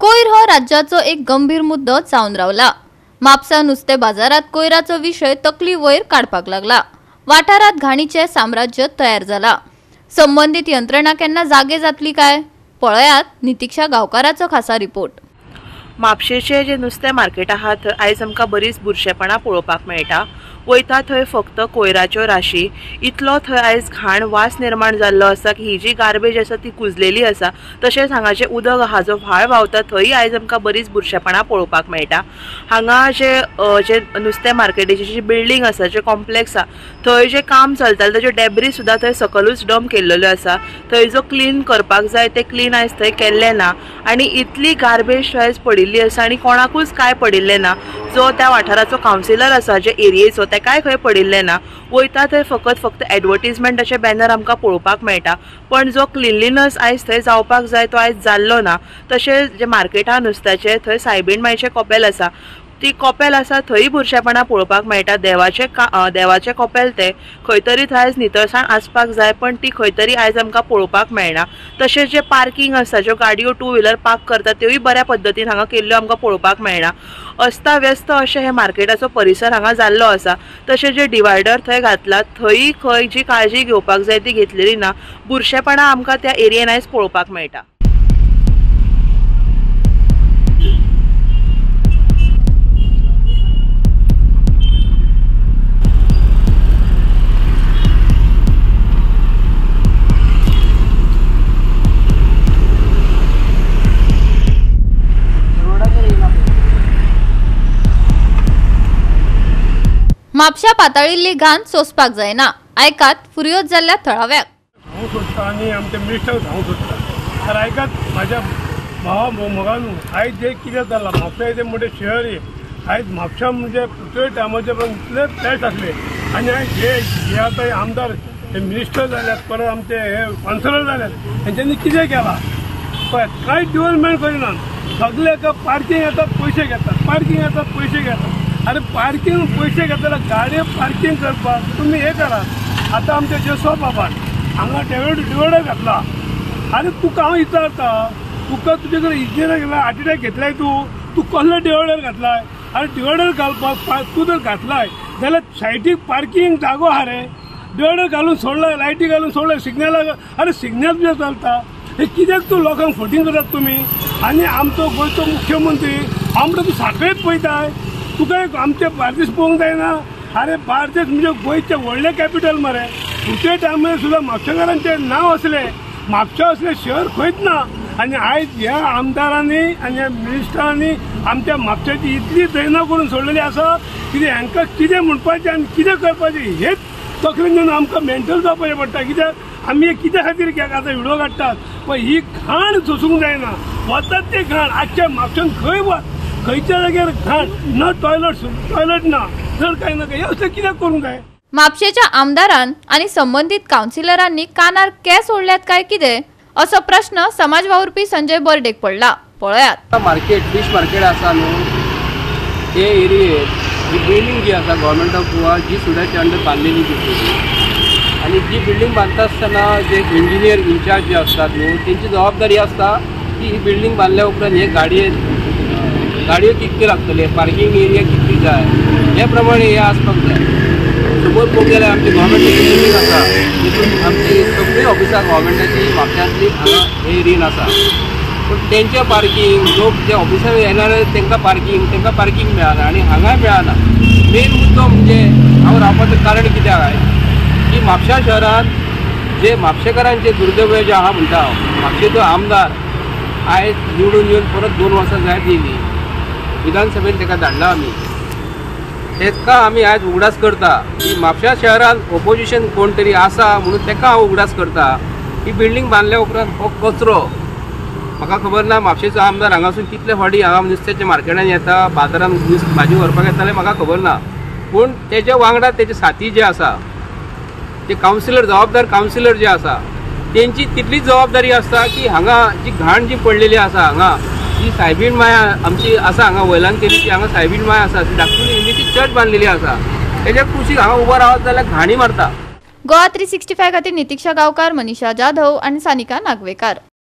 कोयर हो राज्याचो एक गंभीर मुद्दो जावन रावला। म्हापसा नुस्ते बाजारात कोयराचो विशय तकली वयर काडपाक लागला। वाठारात घाणीचे साम्राज्य तयार जाला। संबंधित यंत्रणा केन्ना जागे जातली काय? पळयात नितिक्षा गांवकाराचो खासा रिपोर्ट। म्हापशेचे जे नुस्तें मार्केट आहा थंय आयज आमकां बरीच बुरशेपणां पळोवपाक मेळटा। वयता थंय फक्त कोयराच्यो राशी, इतलो थंय आयज घाण वास निर्माण जाल्लो आसा की ही जी गार्बेज आसा ती कुजलेली आसा। तशेंच हांगाचें उदक आहा जो व्हाळ व्हांवता थंय आयज आमकां बरीच बुरशेपणां पळोवपाक मेळटा। हांगा जे जे नुस्तें मार्केटीची जी बिल्डींग आसा, जे कॉम्प्लेक्स आसा थंय जे काम चलतालें ताच्यो डेब्री सुद्दां थंय सकलूच डंप केल्ल्यो आसा। थंय जो क्लीन करपाक जाय ते क्लीन आयज थंय केल्लें ना आनी इतली गार्बेज आयज पडिल्ली आसा आनी कोणाकूच कांय पडिल्लें ना। जो त्या वाठाराचो कावन्सिलर आसा जे एरियेचो तेकाय खंय पडिल्लें ना। वयता थंय फकत फक्त एडवर्टीजमेंटाचे बॅनर आमकां पळोवपाक मेळटा, पण जो क्लिनलीनस आयज थंय जावपाक जाय तो आयज जाल्लो ना। तशेंच जे मार्केटा नुस्त्याचें थंय सायबीण मायचें कॉपेल आसा, ती कॉपेल आसा थंय बुरशेपणां पळोवपाक मेळटा। देवाचें कॉपेल तें खंय तरी थंय आयज नितळसाण आसपाक जाय, पण ती खंय तरी आयज आमकां पळोवपाक मेळना। तशेंच जे पार्किंग आसा, ज्यो गाडयो टू व्हिलर पार्क करता त्योय बऱ्या पद्दतीन हांगा केल्ल्यो आमकां पळोवपाक मेळना। अस्ताव्यस्त अशें हे मार्केटाचो परिसर हांगा जाल्लो आसा। तशें जे डिवायडर थंय घातला थंय खंय जी काळजी घेवपाक जाय ती घेतलेली ना। बुरशेपणां आमकां त्या एरियेन आयज पळोवपाक मेळटा। म्हापशा पाताळिल्ली घाण सोंसपाक जायना। आयकात फुर्योज जाल्ल्या थळाव्याक। धांवूंक सोदता आनी आमचे मिनिस्टर धांवूंक सोदता। तर आयकात म्हाज्या भावा मोगानू, आयज जे कितें जालां म्हापशा येदें मोठें शहर हे, आयज म्हापशा म्हणजे ते टायमाचे पण इतले फ्लॅट आसले आनी आयज हे आतां आमदार हे मिनिस्टर जाल्यात, परत आमचे हे कावन्सिलर जाल्यात, हेंच्यांनी कितें केलां पळय, कांय डेवलपमेंट करिना। सगळे एका पार्किंग येतात पयशे घेतात, पार्किंग येतात पयशे घेतात। अरे पार्किंग पैसे घेतल्यार गाडयो पार्किंग करपाक तुमी हे करात। आतां आमच्या जेसो बाबान हांगा डिवायडर घातला। आनी तुका हांव विचारता, तुका तुजे कडेन इंजिनियर घेतला, आर्किटेक्ट घेतलाय, तूं कसलो डिवायडर घातलाय? आनी डिवायडर घालपाक तूं जर घातलाय जाल्यार सायडीक पार्किंग जागो आहा रे, डिवायडर घालून सोडलाय, लायटी घालून सोडलाय, सिग्नलाक, आरे सिग्नल तुजें चलता, हे कित्याक तूं लोकांक फटींग करतात तुमी? आनी आमचो गोंयचो मुख्यमंत्री आमकां तूं साकळीत पळयताय, तुका एक आमचे बार्देस पळोवंक जायना? अरे बार्देस म्हणजे गोंयचें व्हडलें कॅपिटल मरे। ते टायमार सुद्दां म्हापशेकारांचें नांव आसलें, म्हापशा असलें शहर खंयच ना। आनी आयज ह्या आमदारांनी आनी ह्या मिनिस्टरांनी आमच्या म्हापशाची इतली दैना करून सोडलेली आसा कितें हांकां कितें म्हणपाचें आनी कितें करपाचें हेच तकलेन घेवन आमकां मेंटल जावपाचें पडटा। कित्याक आमी कित्या खातीर आतां व्हिडियो काडटात, पण ही घाण सोसूंक जायना। वतात ती घाण आजच्या म्हापशान खंय वच, खंयच्या जाग्यार घाण ना, टॉयलट ना, जर काय ना काय असं कित्याक करूंक जाय? म्हापशेच्या आमदारान आनी संबंधित कावन्सिलरांनी कानार केंस ओडल्यात काय कितें असो प्रश्न समाज वावुरपी संजय बर्डेक पडला। पळयात। मार्केट फिश मार्केट आसा न्हू ते एरियेत ही बिल्डींग जी आसा गव्हर्मेंट ऑफ गोवा जी सुडाच्या अंडर बांदलेली ती, आनी जी बिल्डींग बांदता आसतना जे इंजिनियर इन्चार्ज जे आसतात न्हू तेंची जबाबदारी आसता की ही बिल्डींग बांदल्या उपरांत हे गाडयो कितक्यो लागतले, पार्किंग एरिया कितली जाय, हे प्रमाणे हे आसपाक जाय। सपोज पळोवंक गेल्यार आमची गव्हर्मेंटाची बिल्डींग आसा तितून आमची सगळीं ऑफिसां गव्हर्मेंटाची म्हापशांतली हांगा हे एरियेन आसा, पूण तेंचें पार्किंग लोक जे ऑफिसार येणार तेंकां पार्किंग मेळना आनी हांगाय मेळना। मेन मुद्दो म्हणजे हांव रावपाचें कारण कित्याक आयज की म्हापशा शहरांत जे म्हापशेकारांचे दुर्दैव जे आहा म्हणटा हांव, म्हापशेचो आमदार आयज निवडून येवन परत 2 वर्सां जायत येयली, विधानसभेन ताका धाडला आमी, तेका आमी आयज उगडास करता की म्हापशा शहरांत ओपोजिशन कोण तरी आसा म्हणून तेका हांव उगडास करता। ही बिल्डींग बांदल्या उपरांत हो कचरो म्हाका खबर ना म्हापशेचो आमदार हांगासून कितले फावटी हांगा नुस्त्याच्या मार्केटान येता, बाजारान भाजी व्हरपाक येताले म्हाका खबर ना, पूण तेच्या वांगडा तेचे साथी जे आसा ते कावन्सिलर, जबाबदार कावन्सिलर जे आसा तेंची तितलीच जबाबदारी आसता की हांगा जी घाण जी पडलेली आसा, हांगा जी सायबीण माय आमची आसा हांगा वयल्यान केली ती हांगा सायबीण माय आसा ती धाकटुली इल्लीशी चर्च बांदलेली आसा, तेच्या कुशीक हांगा उबो रावत जाल्यार घाणी मारता। गोवा 365 खातीर नितिक्षा गांवकार, मनीषा जाधव आनी सानिका नागवेकार।